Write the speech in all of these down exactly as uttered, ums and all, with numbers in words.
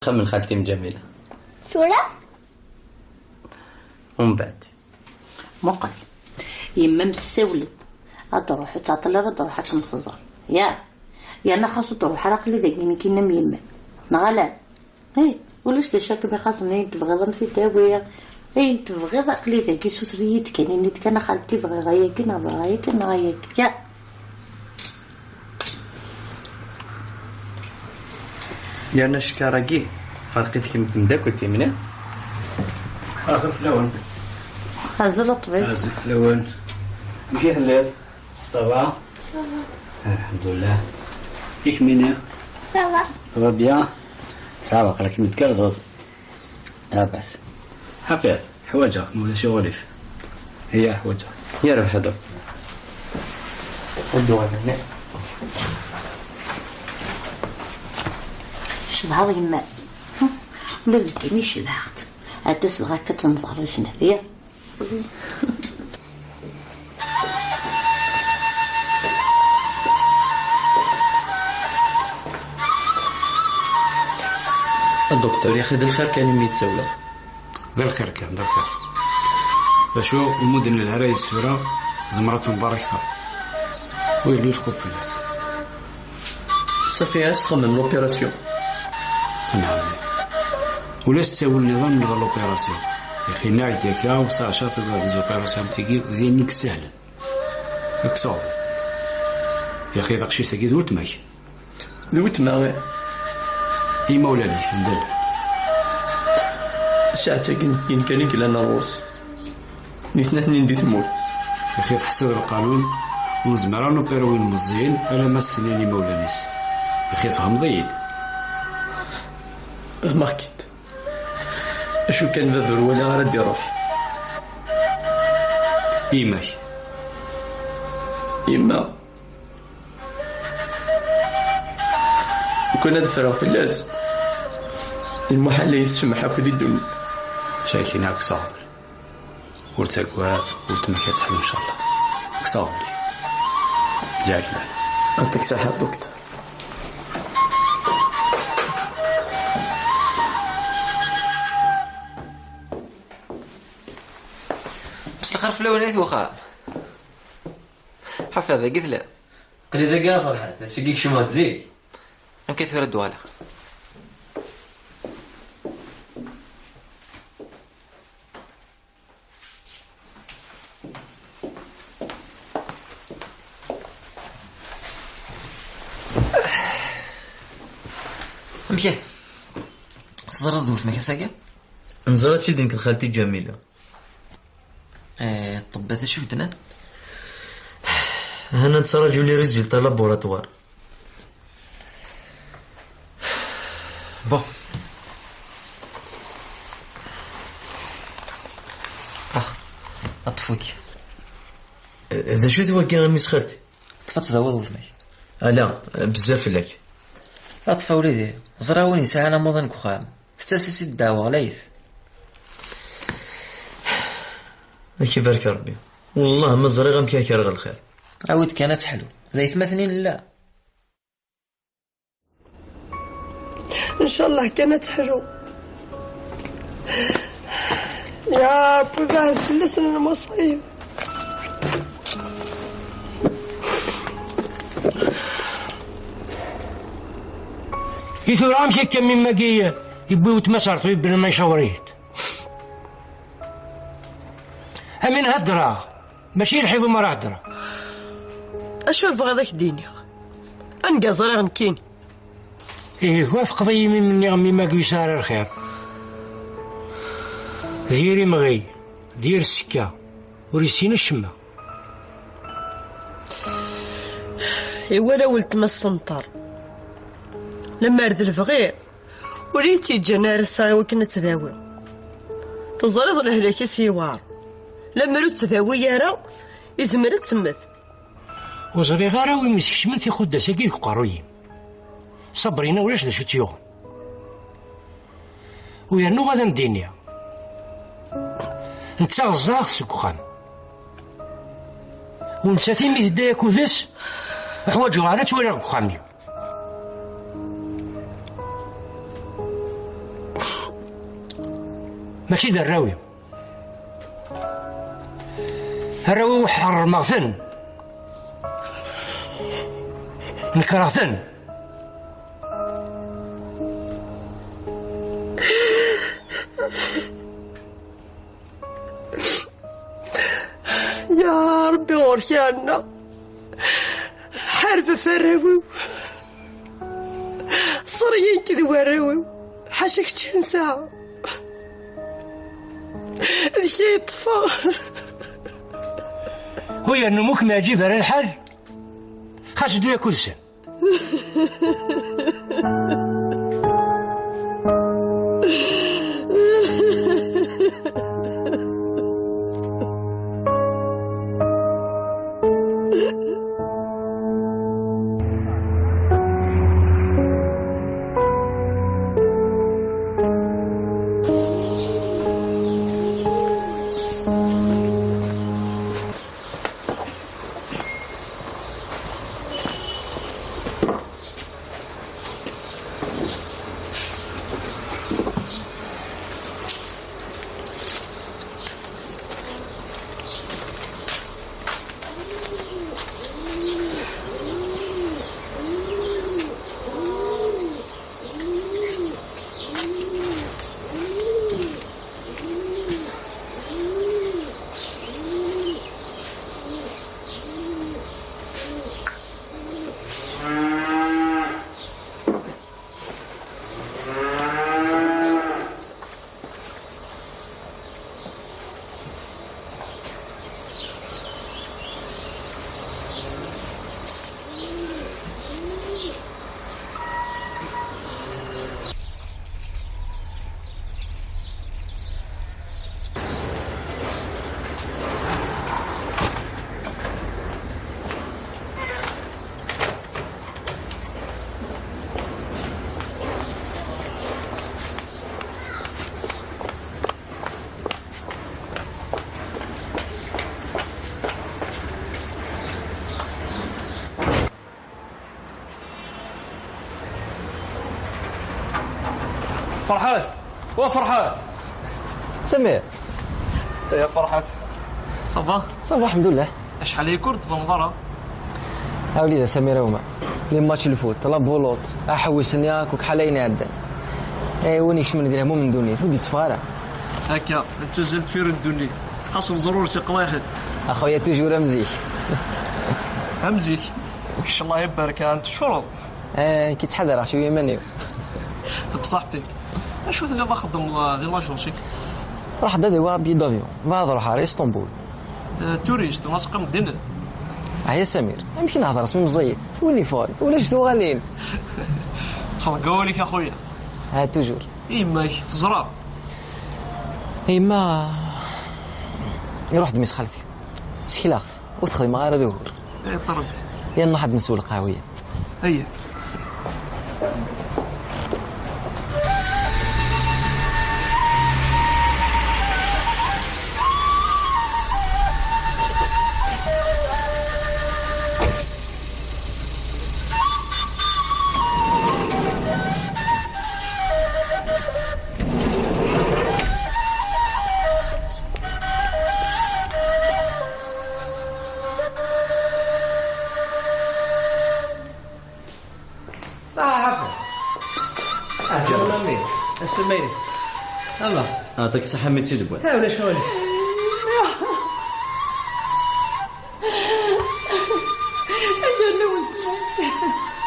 Xemmen xalti-m Ǧamila. Tura? Umbeɛd. Muqel. Yemma-m tessawel. Ad truḥ, ur tɛeṭṭel ara ad truḥ ad kem-tẓer. Ya. Yerna xas ur truḥ ara, aql-i dagi nekkini am yemma-m. Neɣ ala? Eh, ulac d acu akken ixaṣen, ayen tebɣiḍ am t-id-awiɣ. Ayen tebɣiḍ aql-i dagi, suter-iyi-d kan, ini-d kan a xalti bɣiɣ ayagi neɣ bɣiɣ ayagi neɣ ayagi. Ya. Yerna ccekar-agi, ferq-it kemm d temdakkelt-im, neɣ? Axir fell-awen. Azul a ṭṭbib. Azul fell-awen. Amek i telliḍ? Ça va? Ça va. Alḥemdulillah. I kemmini? Ça va. Ça va bien? Ça va, aql-ikem tgerrzeḍ. Labas. Ḥafiḍ, ḥwaǧeɣ, ma ulac aɣilif. Iya, ḥwaǧeɣ. Yerbeḥ a dduktur. Ad d-uɣalen. Cedhaɣ yemma. Ula d nekkini cedhaɣ-t. Ad d-tas dɣa akka ad tt-nẓer di snat. A dduktur, yaxi d lxir kan imi d-tsawleḍ. D lxir kan, d lxir. D acu, umi d-nelha ara yessura, tezmer ad tenḍer akter. Ur yelli lxuf fell-as. Safi, ad txemmem l'opération. Nɛam. Ulac ttawil niḍen mliɣ l'opération. Yaxi nniɣ-ak-d akka, usaɛa tugar des opérations am tigi, d ayen i yessehlen. Ad k-ṣṣawḍen. Yaxi taqcict-agi d weltma-k. D weltma, eh. Imawlan-ik, anda llan? Ssaɛet-agi nekkini kan i yellan ɣur-s. Nitni atnin di tmurt. Yaxi teḥṣiḍ lqanun, ur nezmir ara ad nupir win meẓẓiyen alamma s-snin imawlan-is. Yaxi tfehmeḍ-iyi-d? Fehmeɣ-k-id. Acu kan, baba ur walaɣ ara ad d-iruḥ. Yemma-k? Yemma. Lukan ad ffreɣ fell-as, d lmuḥal ad yi-tsemmeḥ akk di ddunit. Cakini ad k-ṣṣabren. Ur ttagad, weltma-k ad teḥlu, ncallah. Ad k-ṣṣabren. Ǧaɛǧlan. Yeɛṭik ṣṣeḥḥa a dduktur. Mselxir fell-awen, ayt uxxam. Ḥafiḍ, dagi telliḍ? Aql-i dagi a Ferḥat, ass-agi kecmeɣ-d zik. Amek i tura d-uɣaleɣ? Amek i? Teẓriḍ d weltma-k ass-agi? Neẓra-tt-id nekk d xalti Ǧamila. Eh, ṭṭebbat acu i k-d-nnan? Hana nettraǧu les résultats laboratoires. Bon. Ax, aṭṭef waki. D acu-t wagi a mmi-s xalti? Ṭṭef ad tdawiḍ weltma-k. Ala, bezzaf fell-ak. Aṭṭef a wlidi, ẓriɣ win yesɛan amuḍin deg uxxam. Tettas-as-id ddeɛwa ɣlayet. Ad k-ibarek Rebbi. Wellah ma ẓriɣ amek ara k-rreɣ lxir. Awi-d kan ad teḥlu. D aytmaten i nella. Ncallah kan ad teḥlu. Ya Rebbi, beɛɛed fell-asen lmuṣayeb. I tura amek akka, mmi-m-agi yewwi weltma-s ɣer ṭṭbib bla ma icawṛ-it? Amin heddreɣ, mačči lḥiḍ umi ara heddreɣ. Acu tebɣiḍ ad k-d-iniɣ? Anga ẓriɣ nekkini. Ihi twafqeḍ-iyi imi m-nniɣ mmi-m-agi ur yesɛi ara lxir. D yir imɣi, d yir ssekka, ur yessin acemma. Iwala weltma-s tenṭer. Lemmer d lebɣi, ur iyi-tt-yeǧǧan ara ass-a i wakken ad tdawi. Teẓriḍ lehlak-is yewɛer. Lemmer ur tt-tdawi ara, izmer ad temmet. Ur ẓriɣ ara wi m-iskecmen tixuddas-agi deg uqerruy-im. Sabrina ulac d acu tt-yuɣen. U yernu ad am-d-iniɣ, netta ɣẓaɣ-t seg uxxam. U nettat imi tedda akud-s, ur ḥwaǧeɣ ara ad tt-waliɣ deg uxxam-iw. Mačči d arraw-iw. Arraw-iw ḥeṛṛmeɣ-ten. Nekṛeɣ-ten. Ya Ṛebbi, ɣur-k ɛenna. Ḥareb ɣef warraw-iw. Ṣer-iyi nekk d warraw-iw. Ḥaca kečč i nesɛa. D kra yeṭṭfeɣ. Ur yernu ur kem-yeɛǧib ara lḥal? Xas ddu akk d-sen. Ferḥat! Wa Ferḥat! Samir! Ya Ferḥat! Ça va? Ça va, الحمد لله. Acḥal aya ur d-tbaneḍ ara? A wlida Samir, awma. Les matchs n lfoot, la boulotte, aḥewwes-nni akk, akk ḥala ayen iɛeddan. Eh, win ikecmen di lehmum n ddunit, ur d-yetteffeɣ ara. Akka, d tazalt fir n ddunit. Xas meẓrur si qlayax-it. A xuya, toujours am zik. Am zik. Kečč, Allah ibarek, ad teččureḍ. Eh, nekk ttḥadareɣ cwiya iman-iw. Bṣaḥ-tek. Acu telliḍ a xeddmeḍ di l'agence-ik? Ruḥ-d ad awiɣ billet d'avion, bɣiɣ ad ruḥeɣ ar Istanbul. Eh, turist, ma teqqimeḍ din? Ah ya Samir, amek i nhedder s mi meẓẓiyit? Win iffɣen, ulac tuɣalin. Ṭṭfeḍ deg wawal-ik a xuya. Ah, toujours. I yemma-k, teẓra? Yemma, iruḥ-d mmi-s xalti. Tsekleɣ-t, ur t-xdimeɣ ara d ugur. Eh, ṭerreb. Ya nruḥ ad nsew lqahwiya. Aya. صح، عفوا. عفوا، أمين. السميري. الله. يعطيك الصحة، ميتي دبوان. ها ولا شو؟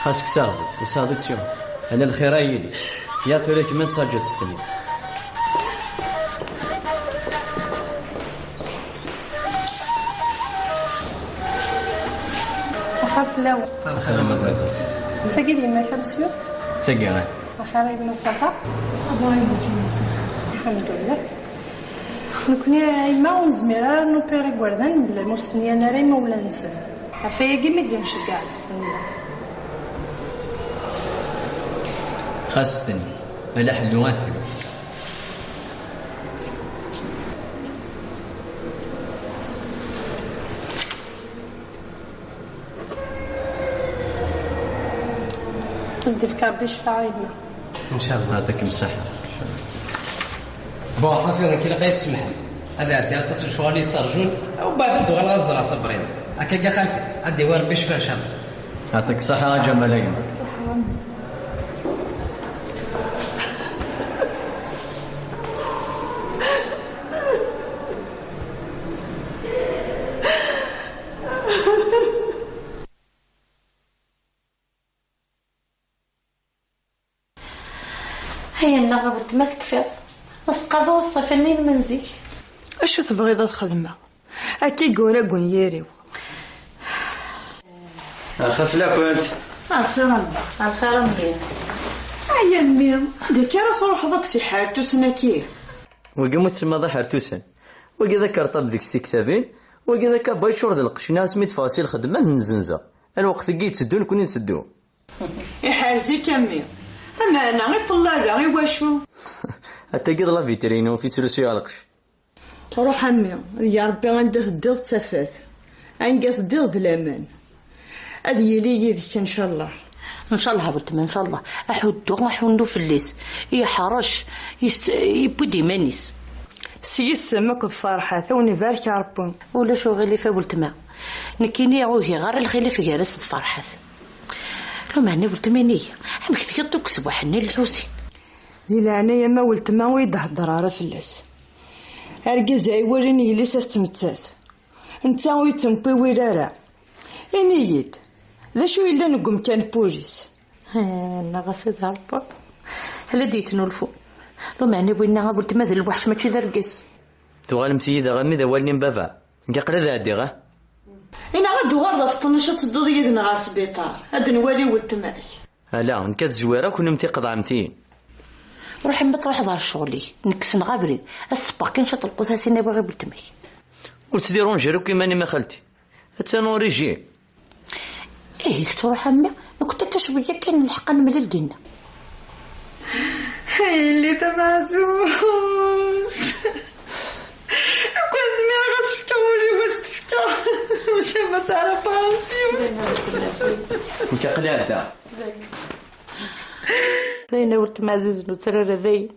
Xas kkes aɣbel, ur sɛiɣ d syu. Ala lxir ay yili. Ya tura kemmi nettaǧǧa-tt s tnit. Axir fell-awen. Axir a mademoiselle. D tagi d yemma-k a monsieur? D tagi, ah. Axir a yemma, ça va? Ça va, yemma-k a monsieur. Alḥemdulillah. Nekni a yemma ur nezmir ara ad nupir igerdan mebla ma ur stenyan ara imawlan-nsen. Ɣef wayagi mi d-nceggeɛ s tenna. Xas stenni, ala ḥellu ad ḥlu. Ad s-d-ifk Rebbi ccfaɛ a yemma. Ncallah. Yeɛṭikem ṣṣeḥḥa. Bon, ḥafi, nekk ilaq ad yi-tsemḥem. Ad ɛeddiɣ aṭas n lecɣal yettarǧun, u mbeɛd ad d-uɣaleɣ ad ẓreɣ Sabrina. Akka kan xalti, ad d-iwi Rebbi ccfa, ncallah. Yeɛṭik ṣṣeḥḥa a Ǧamal, a gma. Aya-nneɣ a weltma, tekfiḍ. Ur s-qqareḍ ara ṣṣifa-nni n zik. Acu tebɣiḍ ad xedmeɣ? Akka i yura deg unyir-iw. Axir fell-akent. Axir a mmi. Axir a mmi. Ay a mmi, d akka ara truḥeḍ akk s iḥertusen-agi? Wagi mu tsemmaḍ iḥertusen. Wagi d akarṭab deg-s tiktabin. Wagi d akabayčur d lqecc-nni asmi d-ffɣeɣ si lxedma ad ten-nzenzeɣ. Ar lweqt-agi yetteddu, nekkni netteddu. Iḥerz-ik a mmi. Ameɛna iṭṭel ara, i wacu? Attagi d la vitrine uf yettrusu ɣer lqecc. Ruḥ a mmi, ya Rebbi anda teddiḍ d tafat, anga teddiḍ d laman. Ad yili yid-k ncallah. Ncallah a weltma, ncallah. Aḥuddu, aḥunnu fell-as. Yeḥrec, yess-, yewwi-d iman-is. S yisem akked Ferḥat, a wen-ibarek Rebbi. Ulac uɣilif a weltma. Nekkini ur giɣ ara lxilaf gar-as d Ferḥat. Lameɛna weltma, inig, amek tgiḍ deg usebbaḥ-nni n Lḥusin? Di leɛnaya-m a weltma, ur yi-d-hedder ara fell-as. Argaz ay iwalin yelli-s ad tettmettat, netta ur yettempiwil ara. Ini-yi-d, d acu yellan deg umkan n pulis? Neɣ a Sidi Rebbi, ala d-yettnulfu. Lameɛna winna a weltma d lweḥc, mačči d argaz. Tuɣalemt-iyi-d a mmi d awal-nni n baba. Nekk aql-i ad ɛeddiɣ, ah? Inaɣ ad d-tuɣaleḍ ɣef ṭnac ad tedduḍ yid-neɣ ɣer sbiṭar, ad nwali weltma-k. Ala, nekk ad zwireɣ, kunemti qeḍɛemt-iyi. Ruḥ a mmi, truḥeḍ ɣer ccɣel-ik, nekk ssneɣ abrid. Ad s-ttebbeɣ kan ciṭ lqut, ad s-iniɣ bɣiɣ weltma-k. Ur ttdiranji ara akk iman-im a xalti. Attan en régime. Ih, tettruḥ a mmi, nekkenti akka cwiya kan nlḥeq ad nemlil dinna. Ay yelli tameɛzuzt. Akk ad zmireɣ ad s-fkeɣ ul-iw, ad s-t-fkeɣ. Maca ma teɛref ɣer-s yiwen. Nekk aql-i ɛeddaɣ. Dayen a weltma ɛzizen, ur ttarra dayen.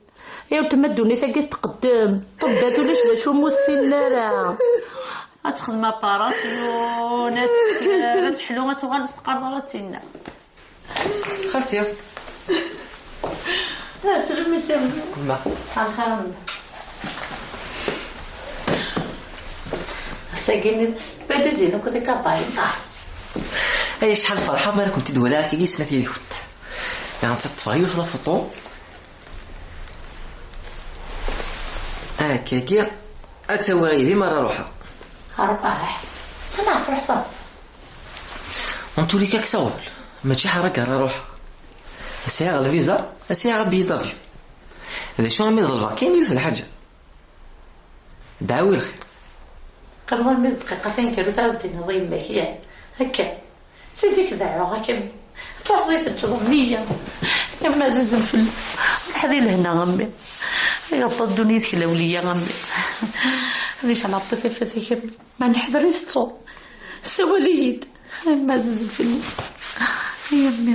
Ya weltma, ddunit-agi tqeddem. Ṭṭebbat ulac d acu ur ssinen ara. Ad texdem aparasyun, ad tekker, ad teḥlu, ad tuɣal ur s-teqqareḍ ara d tinna. Xalti. Aslem i kemm. Ma. Lxir a mmi. Ass-agi-nni d ssebba d izin akked ikabayen. Ah. Ay acḥal ferḥeɣ mi ara kent-id-walaɣ akkagi snat yid-kent. Neɣ netta ṭṭfeɣ yiwet la photo. Akkagi, ad tt-awiɣ yid-i mi ara ruḥeɣ. Rebah, sani ɣef ruḥeḍ? En tous les cas, kkes aɣbel. Mačči ḥerrek ara ruḥeɣ. Sɛiɣ lviza, sɛiɣ billet d'avion. D acu armi ḍelbeɣ kan yiwet n lḥaǧa. Dɛawi lxir. Qqimeḍ armi d dqiqa taneggarut ara s-d-tiniḍ i yemma-k, yak? Akka. Si zik deɛɛuɣ-ak a mmi. Ad truḥeḍ i teǧǧeḍ meyya. A mmi ɛzizen fell-i. Ruḥ di lehna a mmi. Ay aṭṭan ddunit klawliya a mmi. Ad icɛel Ṛebbi tafat-ik a mmi. Ma neḥder i tettuḍ. Sawal-iyi-d. A mmi ɛzizen fell-i. Ay a mmi.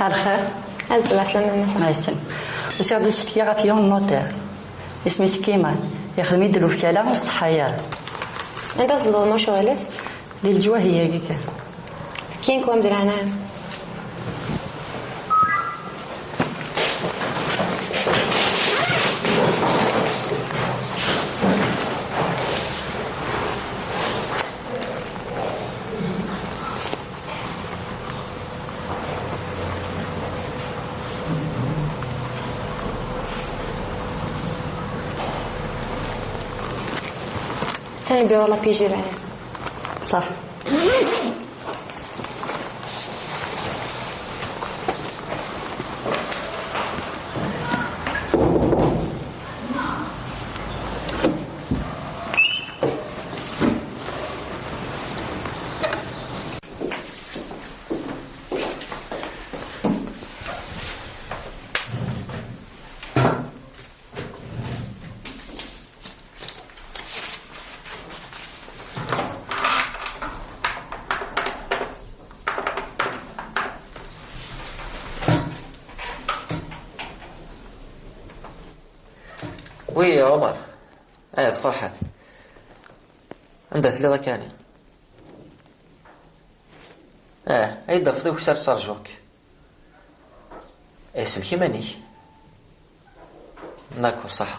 Ar lxir. Azzel, ɛeslama a massa. Ɛeslama. Usiɣ-d ad ttcetkiɣ ɣef yiwen n notaire. Isem-is Kimal. Ixdem-iyi-d lewkala, ṣṣeḥḥa-yad. Anda tzedɣeḍ, ma ur ɣilif? Di leǧwahiyya-agi kan. Fkinkwa di leɛnaya. Tani bi wala piji lɛin. صح. Oui, Omar. Ah, d Ferḥat. Anda telliḍ akka-nni? Ah, ay d-tafeḍ ukessar, ttarjuɣ-k. Eh, sellek iman-ik. D'accord, ṣaḥa.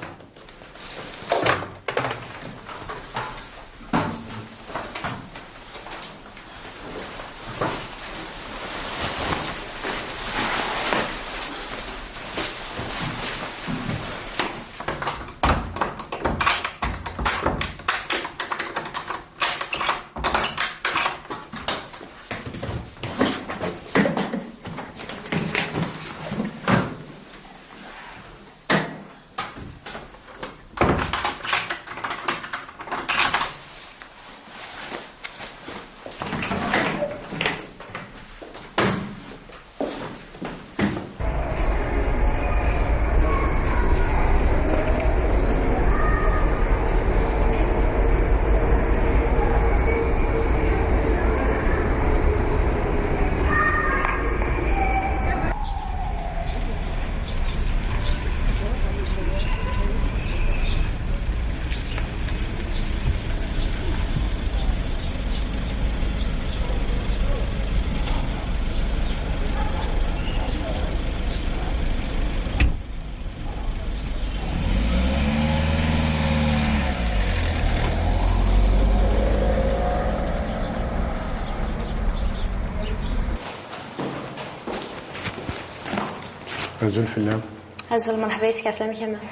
Azul fell-am. Azul, merḥba yes-k, ɛeslama-k a Mass.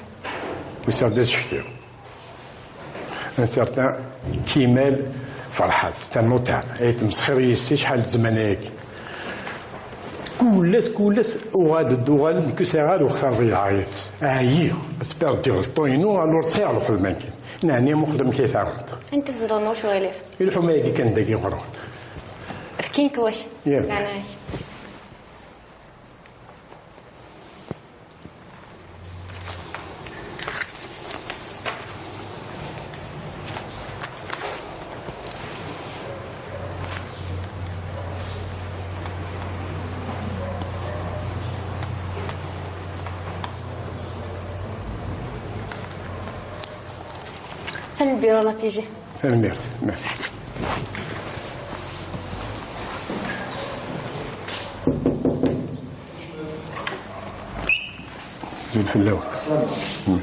Usiɣ-d ad cektiɣ. Un certain Kimal Ferḥat, c'est un notaire. Ay tmesxir yes-i acḥal n zzman ayagi. Kul ass, kul ass, uɣal-d, uɣal-d, nekk ur sɛiɣ ara lweqt ad ḍeyyɛeɣ yid-s. Ɛyiɣ, ad perdiɣ le temps-inu, alors sɛiɣ lxedma kan. Neɛni muqel amek ay taɣemt. Anta tzedɣem, wacu ɣilif? Ilḥuma-agi kan dagi ɣur-wen. Fkin-k wak. Yya. Leɛnaya-k. Atan lbiru la P G. Tanemmirt. Merci. Zul fell-awen.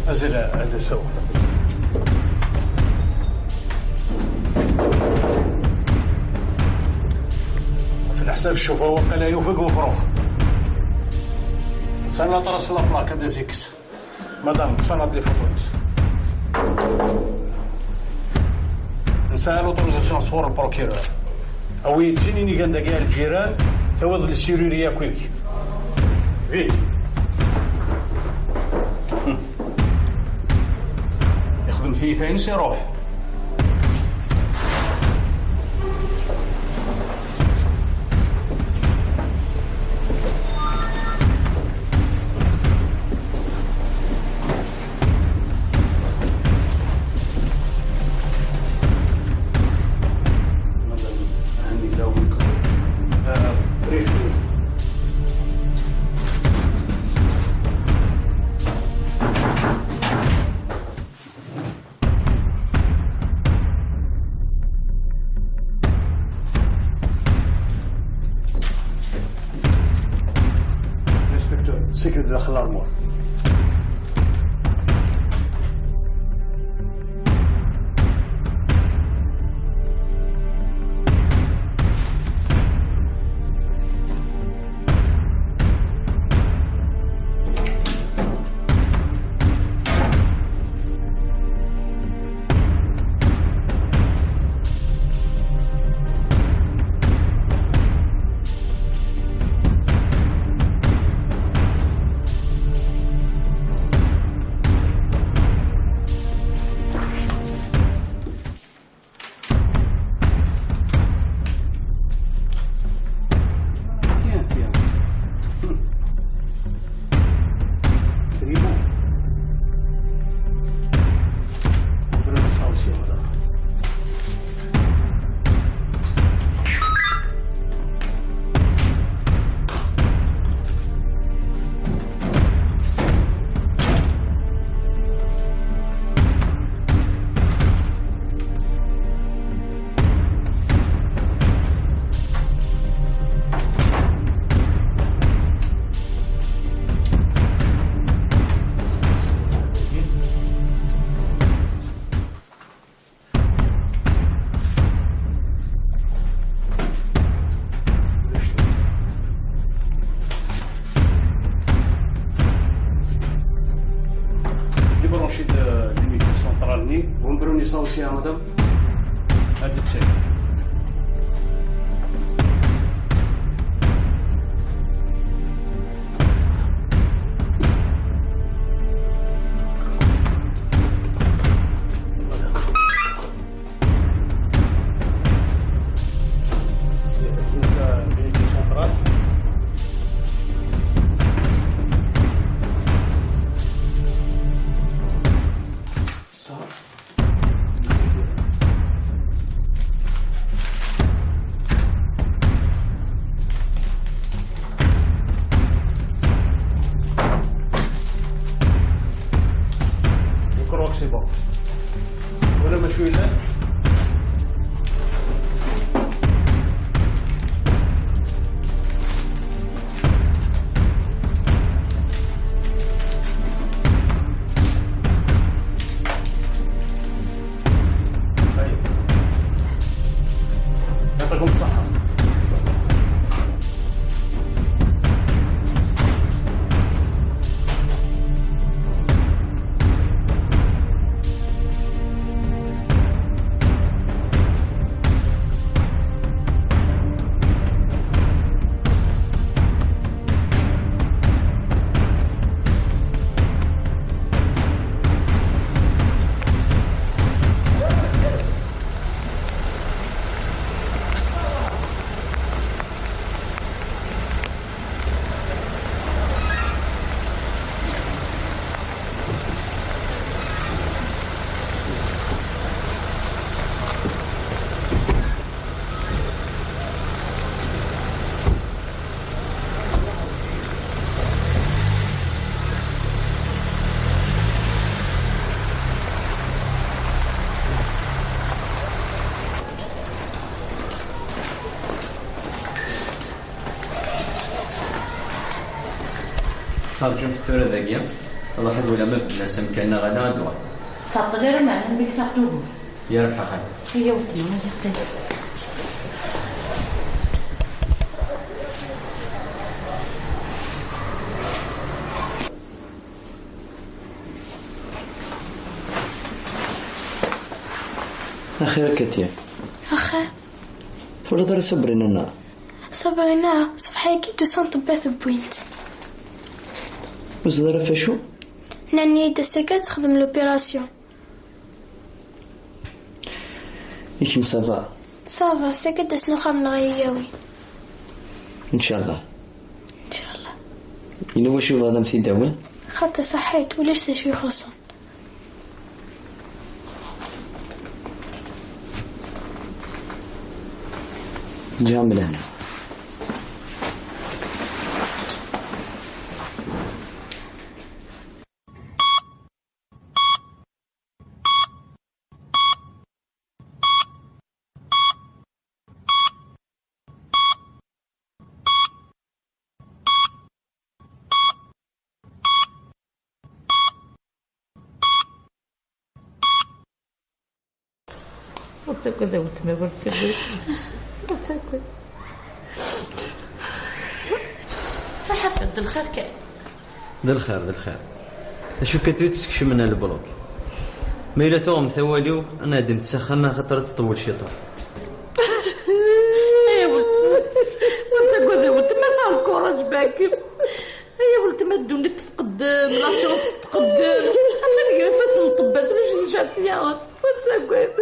Azzel, ad d-aseɣ. Ɣef leḥsab, ccufa waqila yufeg ufrux. Nsan la trace la plaque, ad as-ikkes. Madame, ṭṭef-aneɣ-d les photos-is. Nesɛa l'autorisation sɣur le procureur. Awi-yi-d sin inigan dagi ar lǧiran, tawiḍ le serrurier akked-k. Vite. Ixdem tiyita-ines, iruḥ. Madame, هني لو آه، بريفتي. Tikkelt daxel l'armoire. Tiens, tiens. Hmm. Très bon. Vraiment ça aussi, madame. Débrancher de l'unité centrale-nni. Vous me prenez ça aussi, hein, madame? À tout de suite. Ça. Je crois que c'est bon. Voilà, monsieur. طيب. يعطيكم الصحة. Terǧumt tura dagi, ruḥet wala ma bedden-as amkan neɣ ala ad d-uɣal. Ur ttɛeṭṭil ara, meɛna mi yesɛa ugur. Yerbeḥ a xalti. Iyya weltma, iyya qqim. Axir a Katia. Axir. Twalaḍ ara Sabrina neɣ? Sabrina, ṣṣbeḥ-agi d-usan ṭṭebbat wwin-tt. Ur teẓriḍ ara f acu? Nnan-iyi-d ass-agi ad texdem l'opération. I kemm ça va? Ça va, ass-agi ad d-asen uxxam-nneɣ ad iyi-yawin. Ncallah. Ncallah. Yella wacu yebɣa ad am-t-id-awin? Xaṭi ṣaḥit, ulac d acu ixuṣṣen. Ǧǧiɣ mlehna. Ur ttagad a weltma, ur ttagad. Ur ttagad. Saḥit, d lxir kan. D lxir, d lxir. D acu kan, ur teskecmem ɣer lebluk. Ma yella tuɣemt awal-iw, ad nɛeddim s axxam, axaṭer ad tṭewwel ciṭuḥ. Ay a weltma, ur ttagad a weltma, sɛu lkuṛaǧ bakem. Ay a weltma, ddunit tetqeddem, la science tetqeddem. Attan gar ifassen n ṭṭebbat, ulac d acu ara tt-yaɣen. Ur ttagad.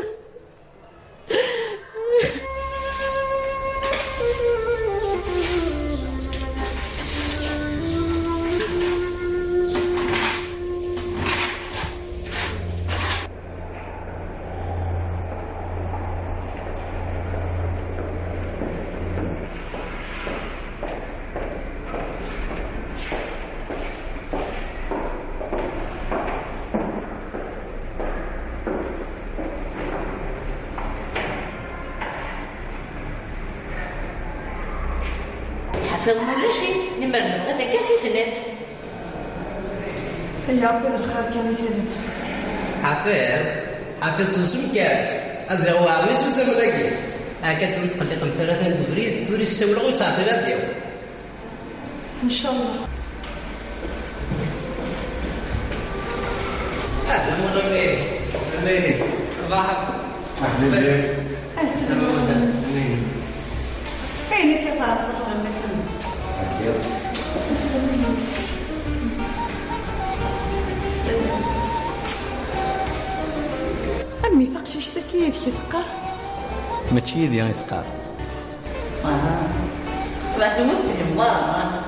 Ḥafiḍ ma ulac-it, lemmer nebɣa dagi ad t-id-naf. Ay Ṛebbi, d lxir kan i t-id-iṭṭfen. Ḥafiḍ, Ḥafiḍ, susem kan. Aziɣ weɛren-is usamu-agi. Akka ur tqelliqemt ara atan deg ubrid, tura i s-ssawleɣ ur yettɛeṭṭil ara ad d-yaweḍ. Ncallah. Ahlan, mon ami. Slam aleykum. Merḥba. Ahlan. Slam aleykum. Ayen akka tɛerfeḍ ɣer Nna Ḥemmu. A mmi, taqcict-agi yid-k i teqqar? Mačči yid-i i teqqar. Aha. Meɛzum ur tefhim wara.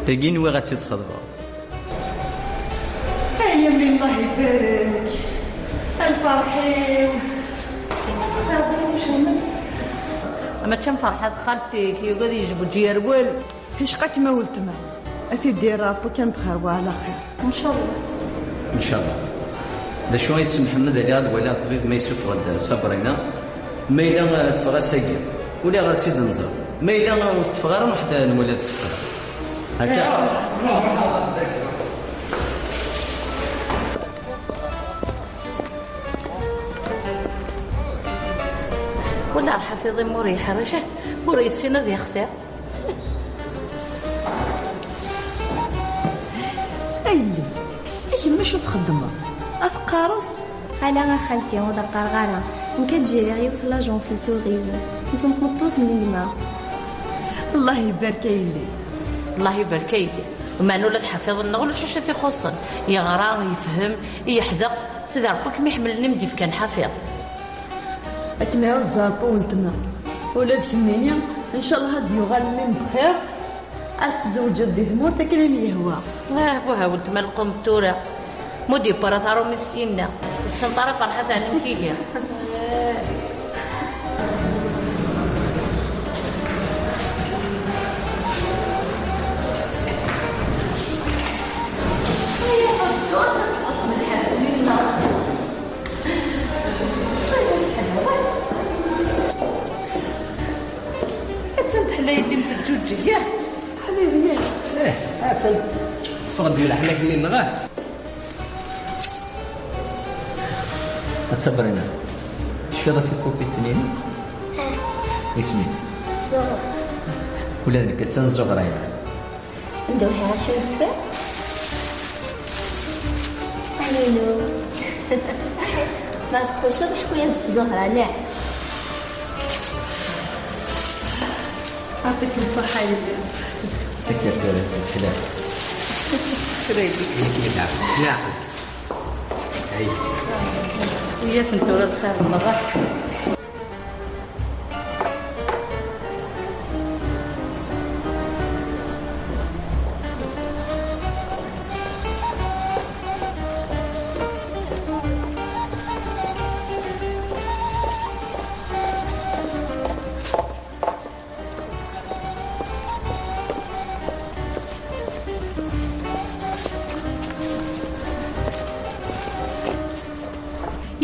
Tagi nwiɣ ad tt-id-xeḍbeɣ. Ay a mmi, Allah ibarek. A lferḥ-iw. Mačči am Ferḥat xalti-k, yugad yejbuǧ yerwel. Ticqa-kem a weltma. A t-id-yerr Ṛebbi kan bxir wa ɛla xir. Ncallah. Ncallah. D acu ay tsemḥem ad aliɣ ad waliɣ ṭṭbib ma yessufeɣ-d Sabrina? Ma yella, eh, teffeɣ ass-agi, ulayɣer ad tt-id-nẓer. Ma yella, eh, ur tetteffeɣ ara, nruḥ ad nwali ad teffeɣ. Akka. Wala ḥafiḍ-im ur yeḥric, ur yessin ad yextir. Ay yelli, i kemm acu txeddmeḍ? A teqqareḍ? Ala a xalti, ur d-qqareɣ ara. Nekk ad jiriɣ yiwet n l'agence n tourisme. Netta d tmeṭṭut n gma. Allah ibarek a yelli. Allah ibarek a yelli. Meɛna ula d Ḥafiḍ-nneɣ ulac acu i t-ixuṣṣen. Yeɣra, yefhem, yeḥdeq. Sidi Ṛebbi kem iḥemmlen i m-d-ifkan Ḥafiḍ. Ad kem-iɛuzz Ṛebbi a weltma. Ula d kemmini, ncallah ad d-yuɣal mmi-m bxir. Ad s-tzewǧeḍ di tmurt akken i m-yehwa. Ah, buha weltma lqum tura. Mu d-yewwi ara taṛumit syenna. Ur tessineḍ ara Ferḥat ɛni amek iga. Attan teḥla yelli-m teǧǧuǧǧeg, yah? Ḥbibya. Eh, ha-tt-an teffeɣ-d leḥnak-nni, neɣ? A Sabrina, tecfiḍ-as i tpupitt-nni-inu? Ah. Isem-is? Zuhra. Ula d nekk attan Zuhra-inu. Anda ur ḥiɣ acu yeffer? Ayinu. Ma txucceḍ, ḥku-yas-d ɣef Zuhra, neɣ? Yeɛṭik ṣṣeḥḥa yelli. Akka tura, lḥila. Kra yelli. Nekk yelha. Leɛqel. Ay. Iyyat tura lxir merra.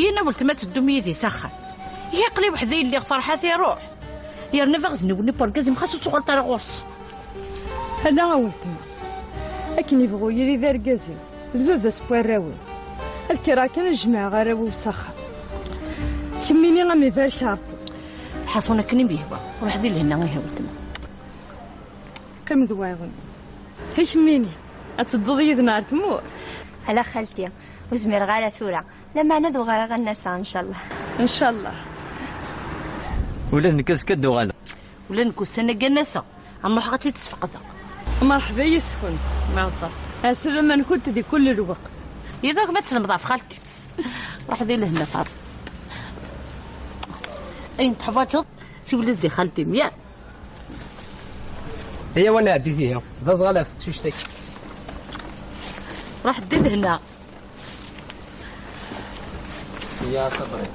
Yina weltma ad teddum yid-i s axxam. Ihi aql-i weḥd-i i lliɣ, Ferḥat iruḥ. Yerna bɣiɣ ad newni wergaz-im, xas ur ttuɣaleḍ ara ɣur-s. Ala a weltma. Akken yebɣu yili d argaz-iw, d baba-s n warraw-iw. Ad kkreɣ kan ad jemɛeɣ arraw-iw s axxam. Mini am ibarek Ṛebbi. Ḥaṣun akken i m-yehwa. Ruḥ di lehna ihi a weltma. Qqim d wayeḍ. Kemmini, ad tedduḍ yid-neɣ ɣer tmurt? Ala xalti, ur zmireɣ ara tura. Lameɛna ad uɣaleɣ a Nna Sa, ncallah. Ncallah. Ula d nekk azekka ad d-uɣaleɣ. Ula d nekk ussan-agi a Nna Sa, ad n-ruḥeɣ ad tt-id-sfeqdeɣ. Merḥba yes-kent. Merẓa. Ɛeslama-nkent di kul lweqt. Yid-wen ma tselmeḍ ɣef xalti. Ruḥ di lehna Faḍma. Ayen teḥwaǧeḍ, siwel-as-d i xalti-m, ya. Aya wa nɛeddi tihi. D aẓɣal ɣef teqcict-agi. Ruḥ di lehna. Ya Sabri.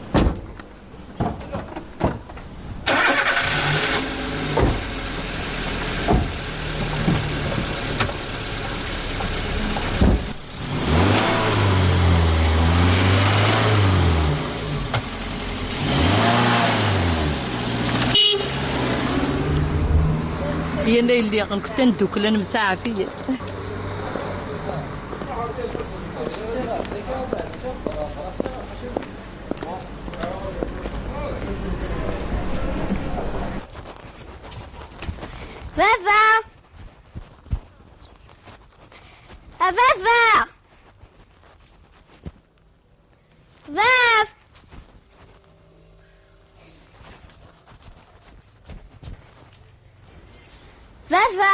Yal ayen lliɣ nekk d tameddukla n Msaɛef. Baba! A baba! Bab! Baba!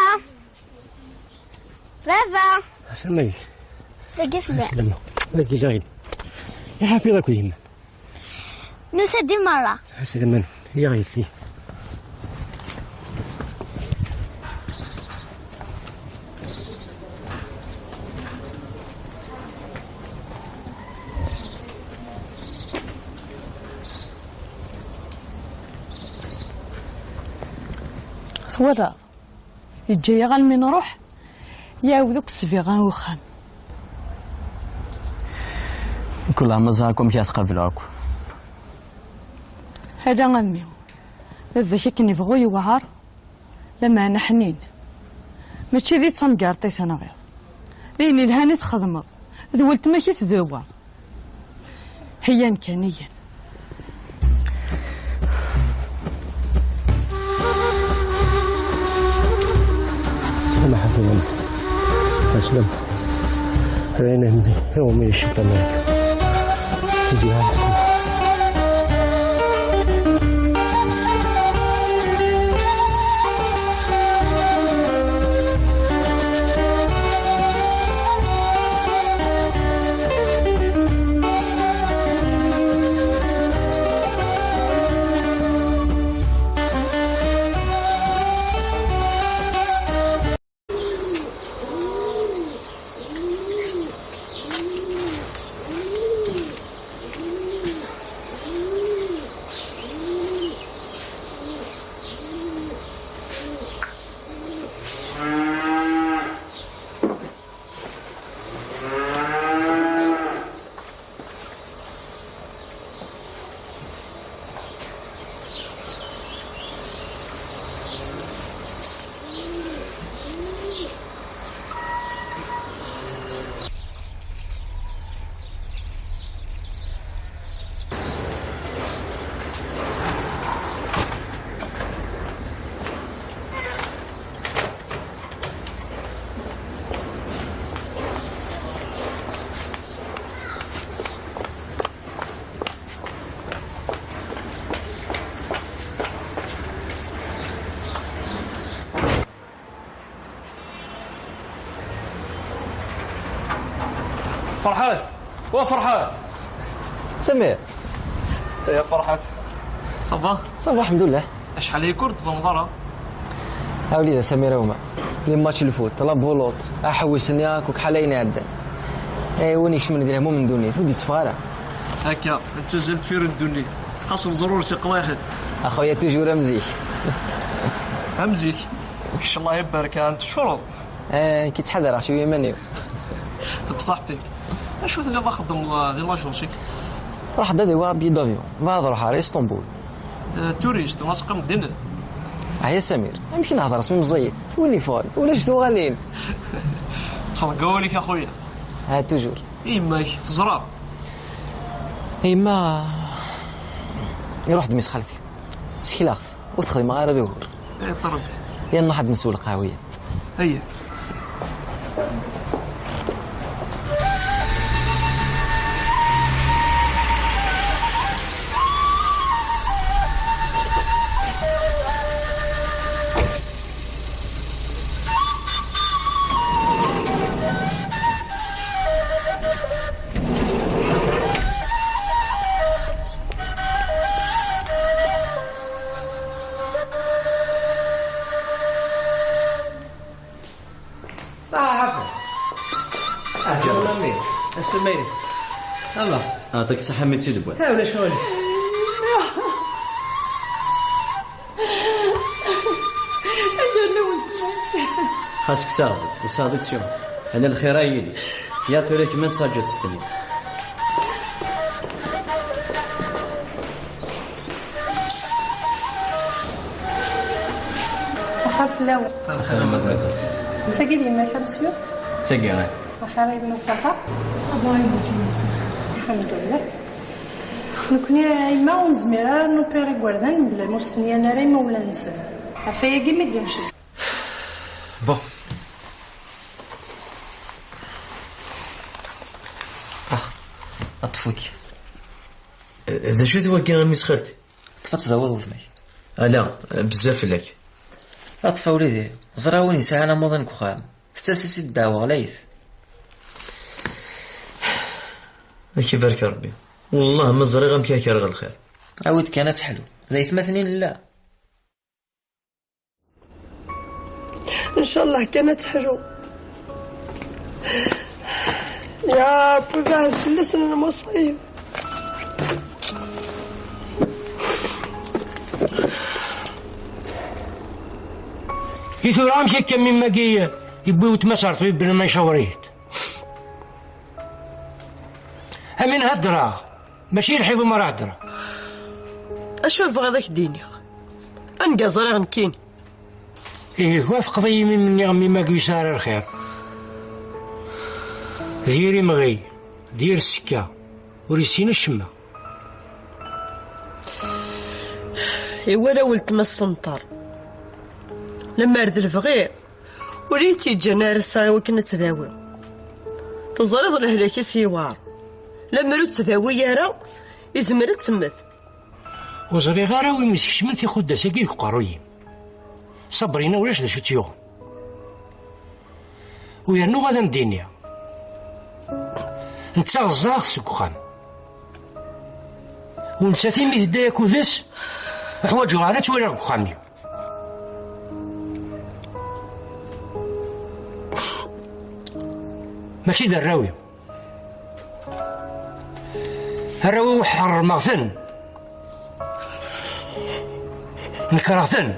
Baba! Asamay. Dagi fell-am. Aslama. Dagi jaɣil. Iḥafiḍ akk yemma. Nusa-d i merra. Aslama. Ya yelli. Twalaḍ, yeǧǧa-yaɣ almi nruḥ, iɛawed akk ssbiɣa i uxxam. Kul ma ẓriɣ akk amek ara t-qableɣ akk. Ala a mmi, baba-k akken yebɣu yewɛer, lameɛna ḥnin. Mačči d tamgerṭ i tenɣiḍ. D ayen yelhan i txedmeḍ. D weltma-k i tdewwaḍ. Heyyan kan, heyyan. Samaḥ-iyi. Aslem. D ayen a mmi, iwumi yecfa Malek. Ferḥat! Wa Ferḥat! Samir! Ya Ferḥat! Ça va? Ça va, الحمد لله. Acḥal aya ur d-tbaneḍ ara? A wlidi a Samir, awma. Les matchs n lfoot, la boulotte, aḥewwes-nni akk, akk ḥala ayen iɛeddan. Eh, win ikecmen di lehmum n ddunit, ur d-yetteffeɣ ara. Akka, d tazalt fir n ddunit. Xas meẓrur s iqḍiḥen. A xuya, toujours am zik. Am zik. Kečč Allah ibarek, ad teččureḍ. Eh, nekk ttḥadareɣ cwiya iman-iw. Bṣaḥ-ik. Acu telliḍ a xeddmeḍ di l'agence-ik? Ruḥ-d ad awiɣ billet d'avion, bɣiɣ ad ruḥeɣ ar Istanbul. Eh, turist, ɣas qqim din. Ah ya Samir, amek i nehder s mi meẓẓiyit? Win yeffɣen, ulac tuɣalin. Ṭṭfeḍ deg wawal-ik a xuya. Ah, toujours. I yemma-k, teẓra? Yemma, Iruḥ-d mmi-s xalti. Ttekleɣ-t. Ur t-xdimeɣ ara d ugur. Iṭreb. Yan nruḥ ad nsew lqahwiya. Aya. Ṣaḥa ḥafi. Ahlan a mmi. Asma-inek. Allah. Ɛṭik ṣaḥa mi tt-id-wwan. Ha, ulac ɣur-k. Xas kkseɣ-d, ur sɛiɣ deg-s yiwen. Ala lxir ay yili. Ya tura kemm ad tettaǧǧaḍ s tnit. Axir fell-awen. Axir a mademoiselle. D tagi d yemma-k a monsieur? D tagi, eh. Axir a yemma, ṣaḥa? Ça va, yemma-k, a monsieur. Lḥemdullah. Nekni a yemma ur nezmir ara ad nupir igerdan mebla ma ur stenyan ara imawlan-nsen. Ɣef wayagi mi d-nced. Bon. Ah, aṭṭef waki. D acu-t wagi a mmi-s xalti? Ṭṭef ad tdawiḍ wetma-k. Ala, bezzaf fell-ak. Aṭṭef a wlidi, ẓriɣ win yesɛan amuḍin deg uxxam. Tettas-as-id ddeɛwa ɣlayet. Ad k-ibarek Rebbi. Wellah ma ẓriɣ amek ad k-rreɣ lxir. Awi-d kan ad teḥlu. D aytmaten i nella. Ncallah kan ad teḥlu. Ya Rebbi, beɛɛed fell-asen lmuṣayeb. I tura amek akka mi magi yewwi wetma-s ɣer ṭbib bla ma icawṛ-it? Amin heddreɣ. Mačči lḥiḍ umi ara heddreɣ. Acu bɣiɣ ad ak-d-iniɣ? Anga ẓriɣ nekkini. Ihi twafqeḍ-iyi mi m-nniɣ mi mag ur yesɛi ara lxir. D yir imɣi, d yir ssekka, ur yessin acemma. Iwala weltma-s tenṭer. Lemmer d lebɣi, ur iyi-tt-yeǧǧan ara ass-a i wakken ad tdawi. Teẓriḍ lehlak-is yewɛer. Lemmer ur tt-tdawi ara, izmer ad temmet. Ur ẓriɣ ara wi m-iskecmen tixuddas-agi deg uqerruy-im. Sabrina ulac d acu tt-yuɣen. U yernu ad am-d-iniɣ, netta ẓẓaɣ seg uxxam. U nettat imi tedda akud-s, ur ḥwaǧeɣ ara ad tt-waliɣ deg uxxam-iw. Mačči d arraw-iw. Arraw-iw ḥeṛmeɣ-ten. Nekṛeɣ-ten.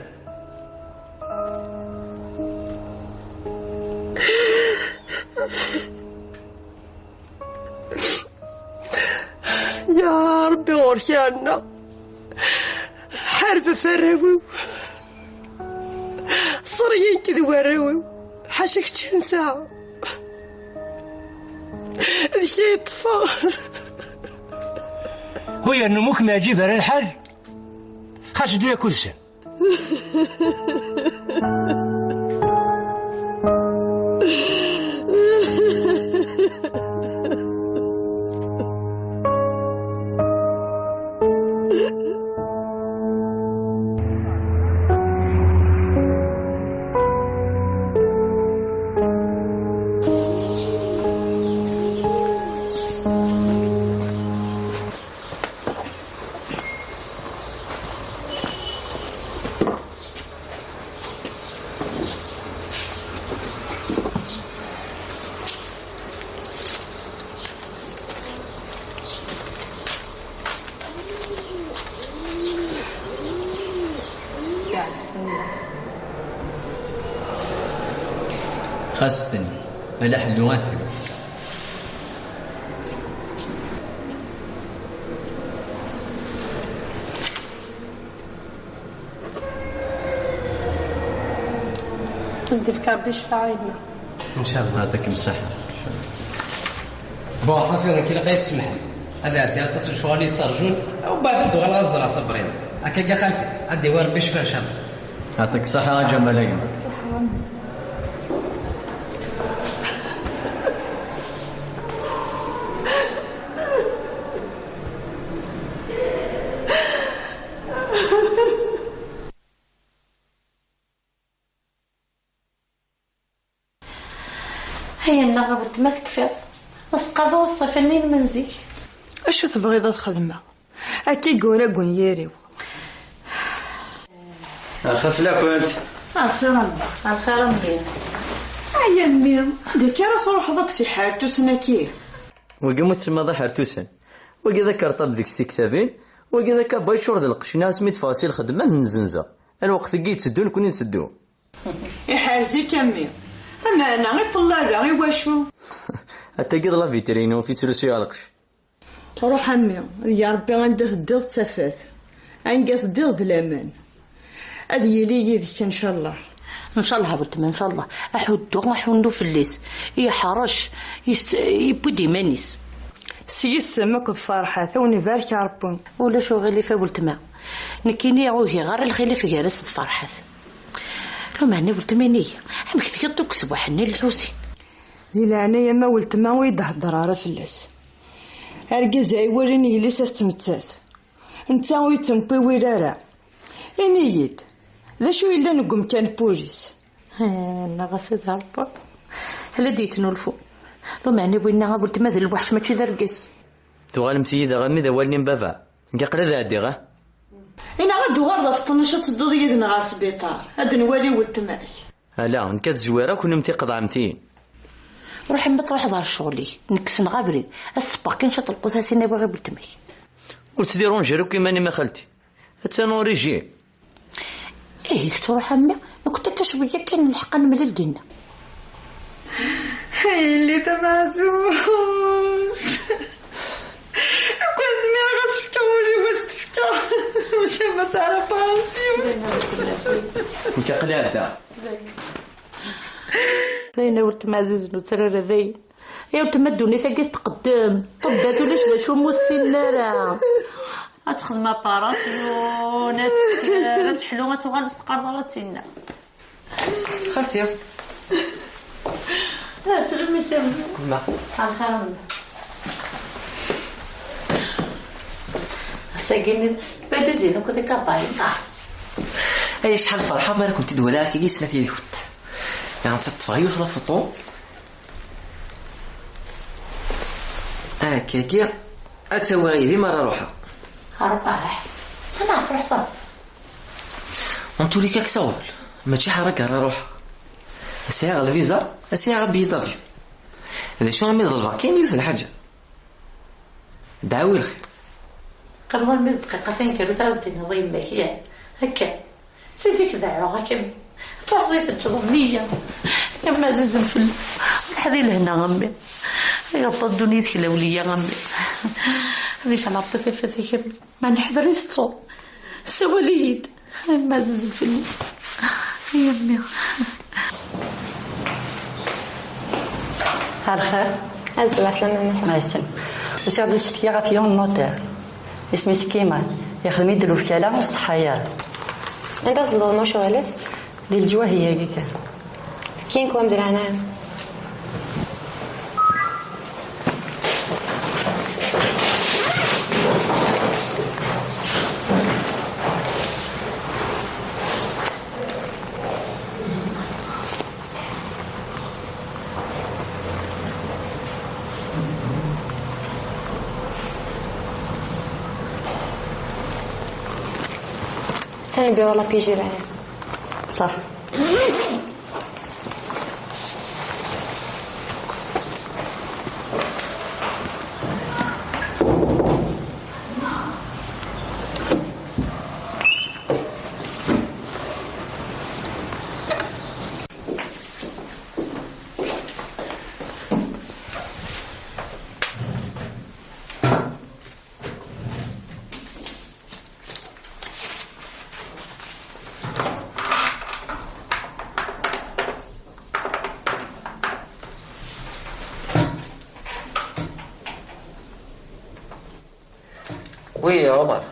Ya Ṛebbi, ɣur-k ɛenna. Ḥareb ɣef warraw-iw. Ṣṣer-iyi nekk d warraw-iw. Ḥaca kečč nesɛa. D kra yeṭṭfeɣ. U yernu ma ur kem-yeɛǧib ara lḥal, xas ddu akud-sen. Xas stenni, ala ḥellu ad ḥlu. Ad s-d-ifk Ṛebbi ccfaɛa a yemma. Ncallah, yeɛṭikem ṣṣeḥḥa. Bon, ḥafi, nekk ilaq ad yi-tesmeḥem. Ad ɛeddiɣ aṭas n lecɣal yettarǧun, umbeɛd ad d-uɣaleɣ ad ẓreɣ Sabrina. Akka akka xalti, ad d-iwi Rebbi ccfa ncallah. Yeɛṭik ṣṣeḥḥa a Ǧamal a gma. Aya-nneɣ a weltma tekfiḍ. Ur s-qqareḍ ara ṣṣifa-nni n zik. Acu tebɣiḍ ad xedmeɣ? Akka i yura deg unyir-iw. Axir fell-akent. Axir a mmi. Axir a mmi. Ay a mmi, anda akka ara truḥeḍ akk s iḥertusen-agi? Wagi mu tsemmaḍ iḥertusen. Wagi d akarṭab deg-s tiktabin. Wagi d akabayčur d lqecc-nni asmi d-ffɣeɣ si lxedma ad ten-zzenzeɣ. Ar lweqt-agi yetteddu nekkni netteddu. Iḥerz-ik a mmi. Ameɛna iṭṭel ara, i wacu? Attagi d la vitrine uf isrusuy ɣer lqecc. Ruḥ a mmi, ya Rebbi anda teddiḍ d tafat, anga teddiḍ d laman. Ad yili yid-k ncallah. Ncallah a weltma, ncallah. Aḥuddu, aḥunnu fell-is. Yeḥrec, yewwi-d iman-is. S yisem akked Ferḥat, a wen-ibarek Rebbi. Ulac uɣilif a weltma. Nekkini ur giɣ ara lxilaf gar-as d Ferḥat. Lumeɛna weltma ini-yi, amek tgiḍ deg usebbaḥ-nni n Lḥusin? Di leɛnaya-m a weltma ur yi-d-hedder ara fell-as. Argaz ay iwalin yelli-s ad tettmettat, netta ur yettempiwil ara. Ini-yi-d, d acu yellan deg umkan n pulis? Eh, nniɣ-as ad Rebbi, ala d-yettnulfu. Lumeɛna winna a weltma d lweḥc mačči d argaz. Tuɣalemt-iyi daɣ armi d awal-nni n baba. Nekk aql-i ad ɛeddiɣ, ah? Inaɣ ad d-tuɣaleḍ ɣef ṭnac ad tedduḍ yid-neɣ ɣer sbiṭar, ad d-nwali weltma-k. Ala, nekk ad zwireɣ, kunemti qeḍɛemt-iyi. Ruḥ a mmi, truḥeḍ ɣer ccɣel-ik, nekk ssneɣ abrid. Ad s-ttebbeɣ kan ciṭ lqut-as i nawi i weltma-k. Ur ttdiranjiɣ akk iman-im a xalti. Attan au régime. Ih, kečč ruḥ a mmi, nekk akka cwiya kan nlḥeq ad nemlal dinna. Ay yelli tameɛzuzt. Nekk ur zmireɣ ad s-fkeɣ ul-iw, ad s-t-fkeɣ. Maca ma teɛref Fransi. Nekk aql-i ɛeddaɣ. Dayen a weltma ɛzizen ur ttrara dayen. Ya weltma ddunit-agi tqeddem. Ṭebbat ulac d acu ur ssinen ara. Ad texdem aparasyun, ad tekker, ad teḥlu, ad tuɣal ur s-teqqareḍ ara d tinna. Xalti. Ah, slam-ik a mmi. Ma. Axir a mmi. Ass-agi-nni d Sbadazin akked ikabayen. Ah. Ay acḥal ferḥeɣ mi ara kent-id-walaɣ akkagi snat yid-kent. Neɣ nettat ṭṭfeɣ yiwet la photo. Akkagi. Ad tt-awiɣ yid-i mi ara ruḥeɣ. Ruḥ. Sani ɣef ruḥeḍ? En tous les cas, kkes aɣbel. Mačči ḥerrek ara ruḥeɣ. Sɛiɣ lviza, sɛiɣ billet d'avion. D acu armi ḍelbeɣ kan yiwet n lḥaǧa. Dɛawi lxir. Qqimeḍ armi d dqiqa taneggarut ara s-d-tiniḍ i yemma-k, yak? Akka. Si zik deɛɛuɣ-ak a mmi. Ad truḥeḍ i teǧǧeḍ mmi-ya. A mmi ɛzizen fell-i. Ṛuḥ di lehna a mmi. Ay aṭṭa ddunit-k lawliya a mmi. Ad iceɛl Ṛebbi tafat-ik a mmi. Ma neḥder i tettuḍ. Sawal-iyi-d. A mmi ɛzizen fell-i. Ay a mmi. Ar lxir. Azzel, ɛeslama a massa. Ɛeslama. Usiɣ-d ad ttcetkiɣ ɣef yiwen n notaire. Isem-is Kimal. Yexdem-iyi-d lwekala s ṣṣeḥḥa-ya. Anda tzedɣem a Cawalef? Di leǧwahi-agi kan. Fkinkwa di leɛnaya. Atan lbiru la P G. Ṣaḥ. Ɛumer.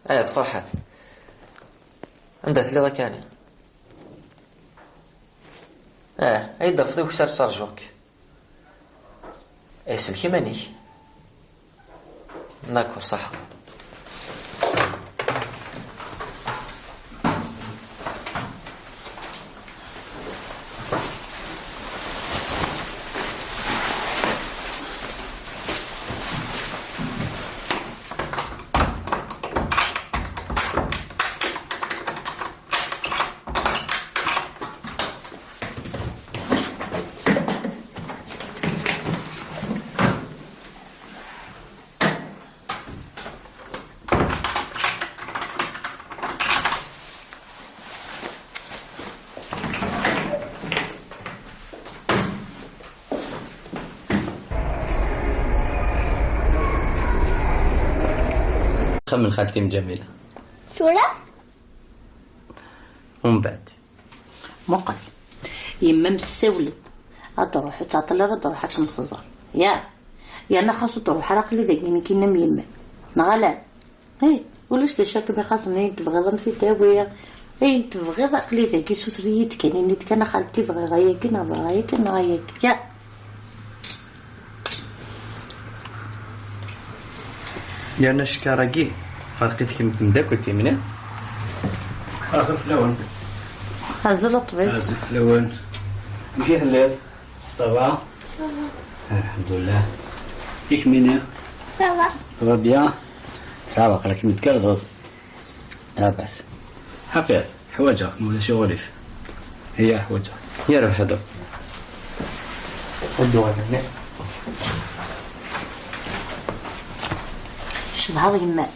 Ah, d Ferḥat. Anda telliḍ akka? Ah, ay d-tafeḍ ukessar, ttarjuɣ-k. Eh, sellek iman-ik. D'accord, ṣaḥa. Axxam n xalti-m Ǧamila. Tura? Umbeɛd. Muqel. Yemma-m tessawel. Ad d-ruḥ, ur ttɛeṭṭil ara ad d-ruḥ ad kem-tẓer. Ya. Yerna xas ur d-ruḥ ara, aql-i dagi nekkini am yemma-m. Neɣ ala? Eh, ulac d acu akken ixaṣen, ayen tebɣiḍ am t-id-awiɣ. Ayen tebɣiḍ aql-i dagi, suter-iyi-d kan, ini-d kan a xalti bɣiɣ ayagi neɣ bɣiɣ ayagi neɣ ayagi. Ya. Yerna cekar-agi, ferq-it kemm d temdakkelt-im, neɣ? Axir fell-awen. Azul a ṭṭbib. Azul fell-awen. Amek i telliḍ? Ça va? Ça va. Alḥemdulillah. I kemmini? Ça va. Ça va bien? Ça va, aql-ikem tgerrzeḍ. Labas. Ḥaqiqet, ḥwaǧeɣ, ma ulac aɣilif. Iya, ḥwaǧeɣ. Yerbeḥ a dduktur. Ad d-uɣalen. Cedhaɣ yemma.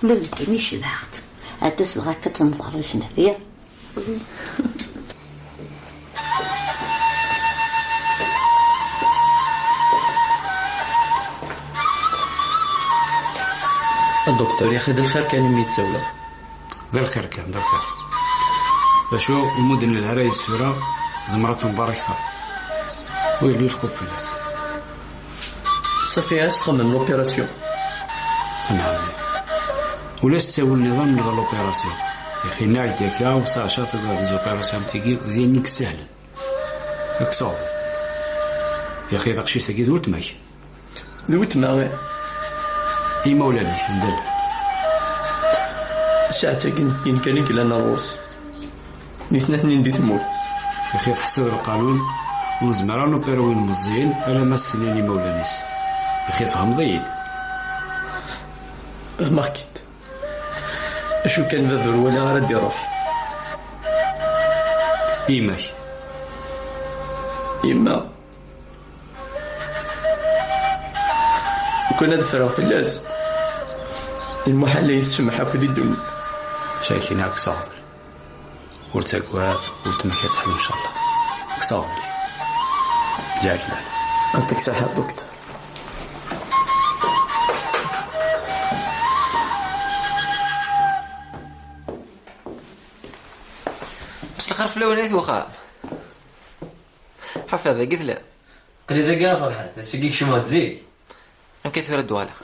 Ula d nekkini cedhaɣ-t. Ad d-tas dɣa akka ad tt-nẓer i snat, ya. A dduktur, yaxi d lxir kan imi d-tsawleḍ. D lxir kan, d lxir. D acu, imi ur d-nelhi ara yis tura, tzemreḍ ad tenḍer akter. Ur yelli lxuf fell-as. Safi, ad s-txemmem l'opération. Anɛam. Ulac ttawil niḍen mliɣ l'opération. Yaxi nniɣ-ak-d akka, ur sɛiɣ ara tugar des opérations am tigi, d ayen i yessehlen. Ad k-ṣaber. Yaxi taqcict-agi d weltma-k. D weltma, eh. Imawlan-ik, anda llan? Ssaɛet-agi nekkini kan i yellan ar ɣur-s. Nitni atnin di tmurt. Yaxi teḥsiḍ lqanun, ur nezmir ara ad nupir win meẓẓiyen alamma s-nnan imawlan-is. Yaxi tfehmeḍ-iyi-d? Fehmeɣ-k-id. Acu kan, baba ur walaɣ ara ad d-iruḥ. Yemma-k? Yemma. Lukan ad ffreɣ fell-as, lmuḥal ad yi-tsemmeḥ akk di ddunit. Cakini ad k-ṣaber. Ur ttagad, weltma-k ad teḥlu, ncallah. Ad k-ṣaber. Ǧaɛek lɛali. Yeɛṭik ṣṣeḥḥa a dduktur. Mselxir fell-awen, ayt uxxam. Ḥafiḍ, dagi telliḍ? Aql-i dagi a Ferḥat, ass-agi kecmeɣ-d zik. Amek i tura d-uɣaleɣ?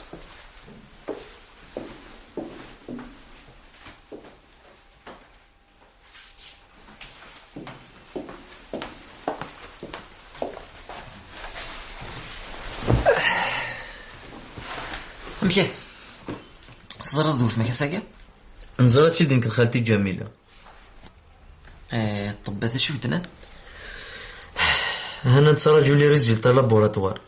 Amek i? Teẓriḍ d weltma-k ass-agi? Neẓra-tt-id nekk d xalti Ǧamila. Eh, ṭṭebbat acu k-d-nnan? Hana nettraǧu les résultats laboratoires.